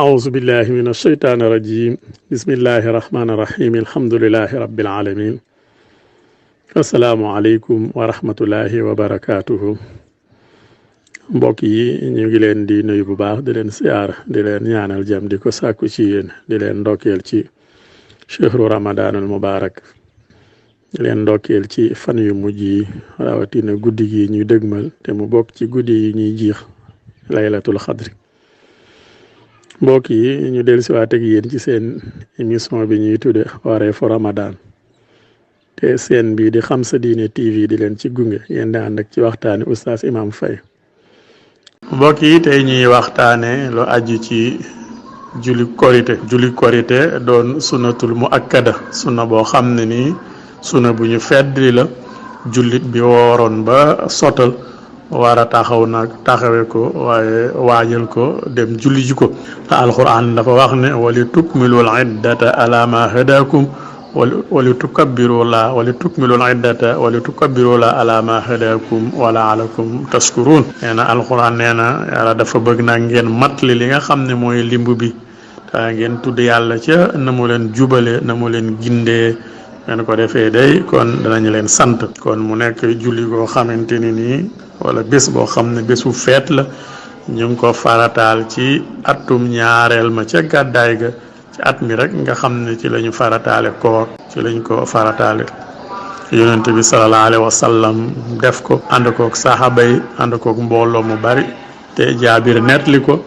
أعوذ بالله من الشيطان الرجيم بسم الله الرحمن الرحيم الحمد لله رب العالمين السلام عليكم ورحمة الله وبركاته mbokk yi ñu ngi leen di nuyu bu baax di leen siyaar di leen ñaanal jàmm di ko sàkku ci yéen di leen ndokkeel ci chehru ramadanul mubarak di leen ndokkeel ci fan yu mujj yi rawatina guddi gi ñuy dëgmal te mu bokk ci guddi yi ñuy jiix laylatul xadri mbokk yi ñu dellusiwaat ak yéen ci seen émission bi ñuy tudde wareefu Ramadan te seen bii di Xam Sa Diine TV di leen ci gunge yéen di ànd ak ci waxtaane oustaz Imam Faye mbokk yi tey ñuy waxtaane lu aju ci julli korite doon sunnatul mu akkada sunna boo xam ne nii sunna bu ñu feddli la jullit bi wooroon ba sottal war a taxaw nag taxawe ko waaye waajal ko dem julli ji ko te alquran dafa wax ne wali tukmilul iddata ala ma hadakum wali tukmilul iddata wali tukabbiru la ala ma hadakum wa la'allakum tashkurun nee na alquran nee na yàlla dafa bëgg nag ngeen matli li nga xam ne mooy limb bi te ngeen tudd yàlla ca na mu leen jubale na mu leen gindee ngeen ko defee day kon danañu leen sant kon mu nekk julli goo xamante ni nii wala bés boo xam ne bésu feet la ñu ngi ko farataal ci atum ñaareel ma ca gàddaay ga ci at mi rek nga xam ne ci lañu farataale koor ci lañ ko farataale yonent bi sallallahu alayhi wa sallam def ko ànd kook saxaaba yi ànd kook mbooloo mu bari te jaabir nettali ko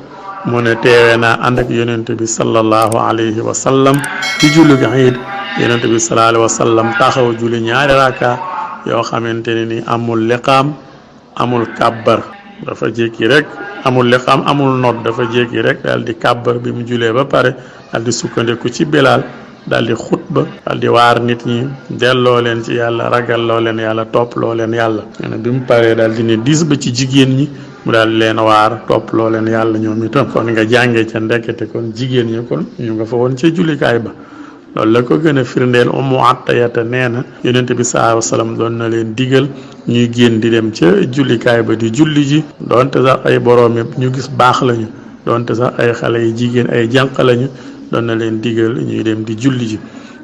mu ne teewee naa ànd ak yonent bi sallallahu alayhi wa sallam ci julli gi iid yonent bi sallallahu alayhi wa sallam taxaw julli ñaari raka yoo xamante ne ni amul liqaam amul kàbbar dafa jékki rek amul liqaam amul nodd dafa jékki rek daal di kàbbar bi mu julee ba pare daal di sukkandiku ci bilaal daal di xutba daal di waar nit ñi delloo leen ci yàlla ragal loo leen yàlla topp loo leen yàlla bi mu paree daal di ne dis ba ci jigéen ñi mu daal leen waar topp loo leen yàlla ñoom itam kon nga jàngee ca ndekete kon jigéen ñi kon ñu nga fa woon ca jullikaay ba loolu la ko gën a firndeel Ummu Atiyata nee na yonent bi sallallahu alayhi wa sallam doon na leen digal ñuy génn di dem ca jullikaay ba di julli ji donte sax ay boroom ñu gis baax lañu donte sax ay xale yi jigéen ay jànq lañu doon na leen digal ñuy dem di julli ji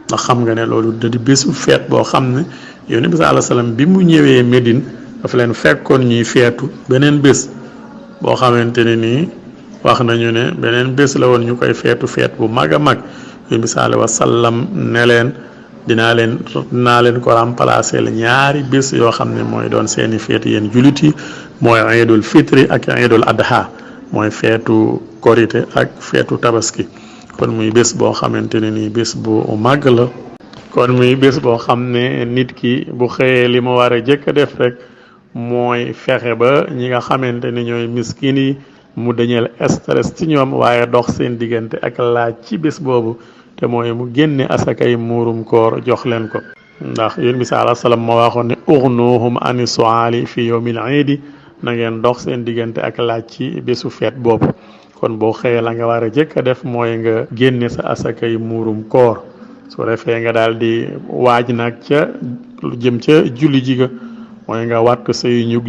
ndax xam nga ne loolu da di bésu feet boo xam ne yonent bi sallallahu alayhi wa sallam bi mu ñëwee Médine dafa leen fekkoon ñuy feetu beneen bés boo xamante ne nii wax nañu ne beneen bés la woon ñu koy feetu feet bu mag a mag yonent bi sallallahu alayhi wa sallam ne leen dinaa leen ko remplacer la ñaari bés yoo xam ne mooy doon seeni feet yéen jullit yi mooy iidul fitri ak iidul adha mooy feetu korite ak feetu tabaski kon muy bés boo xamante ne nii bés bu màgg la kon muy bés boo xam ne nit ki bu xëyee li mu war a jëkk a def rek mooy fexe ba ñi nga xamante ni ñooy miskin yi mu dañeel stress ci ñoom waaye dox seen diggante ak laaj ci bés boobu te mooy mu génne asakay muurum koor jox leen ko ndax yéen bi sallallahu alayhi wasallam moo waxoon ne ughnuhum ani su'ali fi yawmil iidi na ngeen dox seen diggante ak laaj ci bésu feet boobu kon boo xëyee la nga war a jëkk a def mooy nga génne sa asakay muurum koor su defee nga daal di waaj nag ca lu jëm ca julli ji ga mooy nga wattu say ñug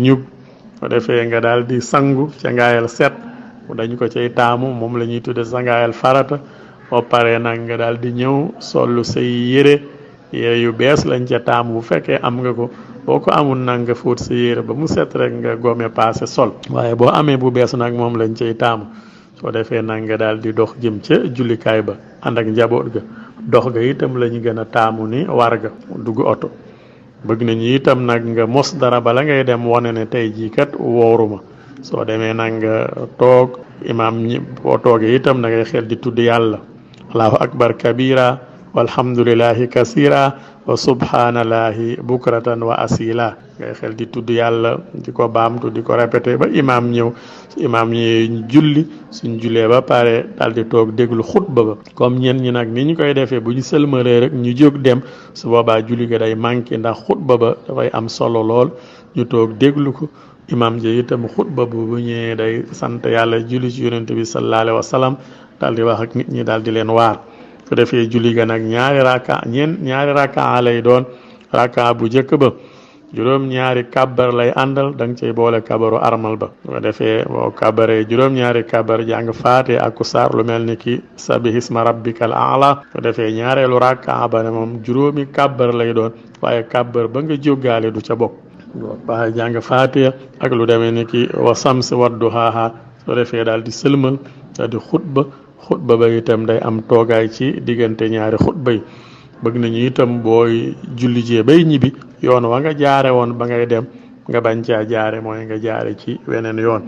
su defee nga daal di sangu ca ngaayal set dañ ko cay taamu moom la ñuy tudde sa ngaayal farata boo paree nag nga daal di ñëw sollu say yére yu bees lañ ca taamu bu fekkee am nga ko boo ko amul nag nga fóot sa yére ba mu set rek nga gome passé sol waaye boo amee bu bees nag moom lañ cay taamu soo defee nag nga daal di dox jëm ca jullikaay ba ànd ak njaboot ga dox ga itam la ñu gën a taamu ni war ga dugg oto bëgg nañu itam nag nga mos dara bala ngay dem wane ne tey jii kat wooruma soo demee nag nga toog imaam ñi boo toogee itam na ngay xel di tudd yàlla allahu akbar kabira walhamdulillahi kasira wa subhanallahi bukratan wa asila ngay xel di tudd yàlla di ko baamtu di ko répété ba imaam ñëw su imaam ñi julli suñ jullee ba pare daal di toog déglu xutba ba comme ñen ñi nag ni ñu koy defee bu ñu sëlmalee rek ñu jóg dem su boobaa julli ga day manqué ndax xutba ba dafay am solo lool ñu toog déglu ko imam ji itam xutba bu ñëwee day sant yàlla julli ci yonent bi sallallahu alayhi wa sallam daal di wax ak nit ñi daal di leen waar su defee julli ga nag ñaari raka lay doon raka bu njëkk ba juróom-ñaari kàbbar lay àndal da nga cey boole kabaru armal ba bu ko defee boo kàbbaree juróom-ñaari kàbbar jàng faate ak saar lu mel ni ki sabihisma rabbikal a'la bu ko defee ñaareelu rakka ba ne moom juróomi kàbbar lay doon waaye kàbbar ba nga jóggaale du ca bokk ba jàng faate ak lu demee ni ki wa samsi wadduhaaha soo defee daal di sëlmal daal di xutba ba itam day am toogaay ci diggante ñaari xutba yi bëgg nañu itam booy julli jee bay ñibbi yoon wa nga jaare woon ba ngay dem nga bañ caa jaare mooy nga jaare ci weneen yoon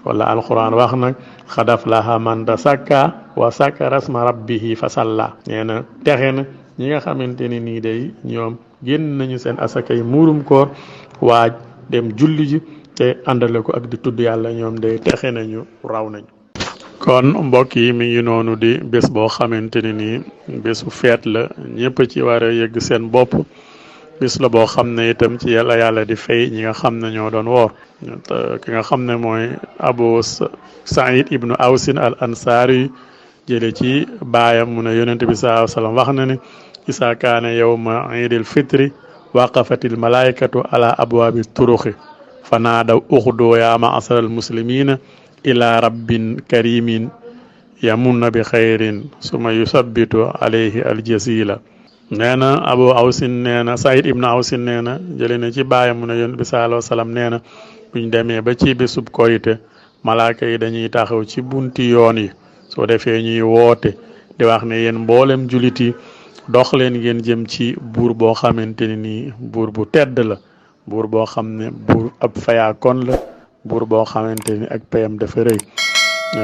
wala alquran wax nag xad aflaha man tazakka wa zakara isma rabbihi fa salla nee na texe na ñi nga xamante ni nii day ñoom génn nañu seen asakay muurum koor waaj dem julli ji te àndale ko ak di tudd yàlla ñoom day texe nañu raw nañu kon mbokk yi mi ngi noonu di bés boo xamante ni nii bésu feet la ñëpp ci war a yëgg seen bopp bis la boo xam ne itam ci yàlla di fay ñi nga xam ne ñoo doon woor ki nga xam ne mooy Abu Saïd ibnu Awsin al Ansari jële ci baayam mu ne yonent bi sallallahu alayhi wasallam wax na ne isa kaane yawma iidil fitri waqafatil malaikatu ala abwaabi turuqi fa naadaw uxdu yaa ma'asharal muslimina ila rabbin karimin yamunna bi xayrin suma yusabbitu alayhi aljazila nee na Abu Awsin nee na Saïd ibnu Awsin nee na jële na ci baayam mu ne yonent bi sallallahu alayhi wasallam nee na buñ demee ba ci bésub korite malaaka yi dañuy taxaw ci bunti yoon yi soo defee ñuy woote di wax ne yéen mboolem julit yi dox leen ngeen jëm ci buur boo xamante ni nii buur bu tedd la buur boo xam ne buur ab fayaakoon la buur boo xamante ni ak payam dafa rëy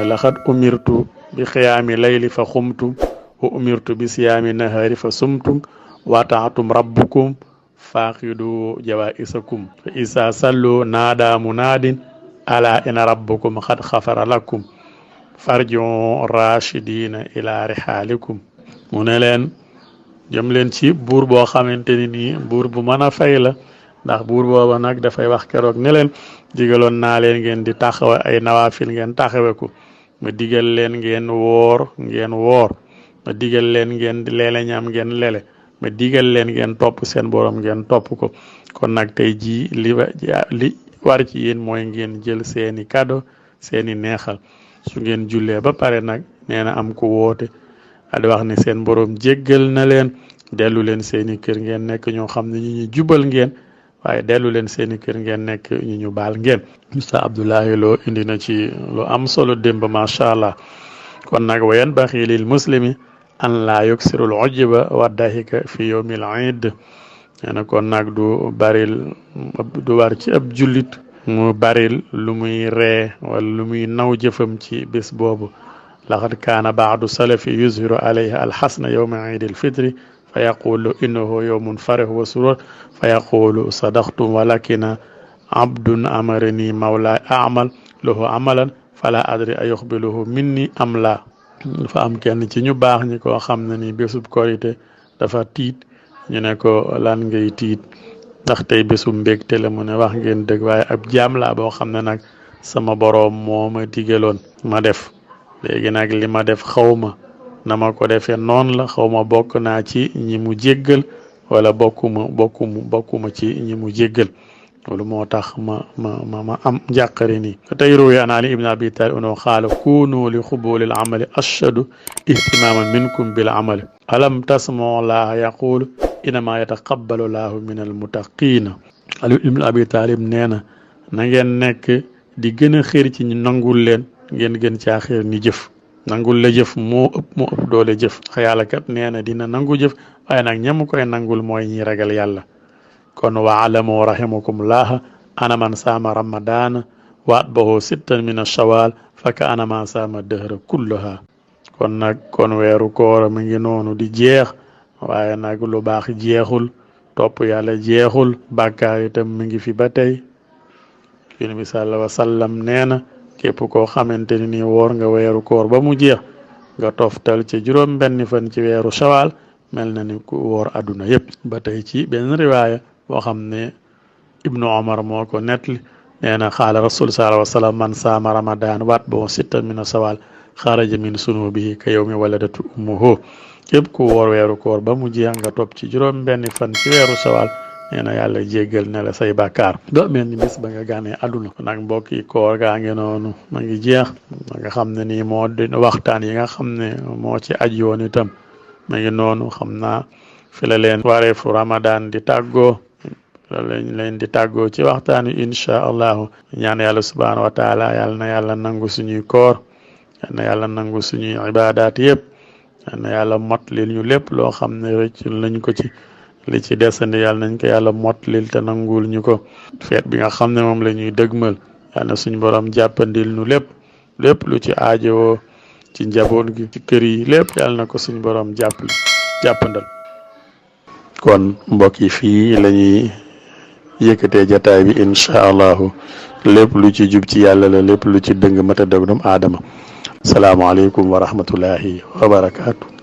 laxad umirtu bi xiyaami layli fa xumtu wa umirtu bi siyaami nahari fa sumtum wataatum rabbukum faaqidu jawaisakum fa isa sallu naada munaadin ala ina rabbukum xad xafara lakum farji'u rashidina ila rihaalikum mu ne leen jëm leen ci buur boo xamante ni nii buur bu mën a fay la ndax buur booba nag dafay wax keroog ne leen digaloon naa leen ngeen di taxawe ay nawaafil ngeen taxawe ko ma digal leen ngeen woor ma digal leen ngeen leele ñam ngeen lele ma digal leen ngeen topp seen borom ngeen topp ko kon nag tey jii li war ci yéen mooy ngeen jël seeni cadeau seeni neexal su ngeen jullee ba pare nag nee na am ko woote di wax ne seen borom jéggal na leen dellu leen seeni kër ngeen nekk ñoo xam ne ñu jubal ngeen waaye dellu leen seeni kër ngeen nekk ñu baal ngeen Moussa Abdoulaye Lo indi na ci lu am solo démb macha allah kon nag wayan baxi lil muslimi an laa yuksirul ujba wa dahika fi yawmil iid nee na kon nag du war ci ab jullit mu baril lu muy ree wala lu muy naw jëfam ci bés boobu laqad kaana baadu salafi yuzhiru alayhi alxasna yawma iidil fitri fa yaqulu innahu yawmun farih wa surur fa yaqulu sadaqtum walakina abdun amarani mawla amal lahu amalan fala adri ayuxbiluhu minni am la dafa am kenn ci ñu baax ñi koo xam ne ni bésub korite dafa tiit ñu ne ko lan ngay tiit ndax tey bésub mbégte la mu ne wax ngeen dëgg waaye ab jaam laa boo xam ne nag sama boroom moo ma digaloon ma def léegi nag li ma def xawma na ma ko defee noonu la xawma bokk naa ci ñi mu jéggal wala bokkuma ci ñi mu jéggal loolu moo tax ma am njàqare nii tey ruwi an Ali ibn Abi Talib ono xaala kunu li xubulil amali ashadu ihtimaman minkum bil amali alam tasma'u llaha yaqulu innama yataqabbalu llahu min al muttaqina Ali ibn Abi Talib nee na ngeen nekk di gën a xër ci ñu nangul leen ngeen gën caa xër ni jëf nangul la jëf moo ëpp doole jëf yàlla kat nee na dina nangu jëf waaye nag ñam koy nangul mooy ñi ragal yàlla kon waalamu rahimakumullah ana man saama ramadana wa atbahu sittan min ashawal fa ka ana man saama dëhra kullaha kon weeru koor mi ngi noonu di jeex waaye nag lu baax jeexul topp yàlla jeexul bàkkaar itam mi ngi fi ba tey yonent bi sallallahu alayhi wa sallam nee na képp koo xamante ni woor nga weeru koor ba mu jeex nga toftal ci juróom benn fan ci weeru shawal mel na ni ku woor àdduna yépp ba tey ci benn riwaaya boo xam ne ibnu omar moo ko nettali nee na xaala rasul sallallahu alayhi wa sallam man saama ramadan waat boo sittan min shawal xaraja min sunubihi ka yawmi waladatu ummuhu képp ku woor weeru koor ba mu jeex nga topp ci juróom benn fan ci weeru shawal nee na yàlla jéggal ne la say bàkkaar do mel ni bis ba nga gànnee àdduna nag mbokk yi koor gaa ngi noonu ma ngi jeex nga xam ne nii moo di waxtaan yi nga xam ne moo ci aj yoon itam ma ngi noonu xam naa fi la leen wareefu Ramadan di tàggoo lañ leen di tàggoo ci waxtaan wi incha allahu ñaan yàlla subhaanahu wa taala yàlla na yàlla nangu suñuy koor yàlla na yàlla nangu suñuy ibaadaat yëpp yàlla na yàlla motlil ñu lépp loo xam ne rëcc lañ ko ci li ci desandi yàlla nañ ko yàlla motlil te nangul ñu ko feet bi nga xam ne moom la ñuy dëgmal yàlla na suñu borom jàppandil ñu lépp lu ci aajowoo ci njaboot gi ci kër yi lépp yàlla na ko suñu borom jàppandal kon mbokk yi fii lañuy yëkkatee jataay bi incha allahu lépp lu ci jub ci yàlla la lépp lu ci dëng mata dëgg doomu aadama salaamaaleykum wa rahmatullahi wa barakaatu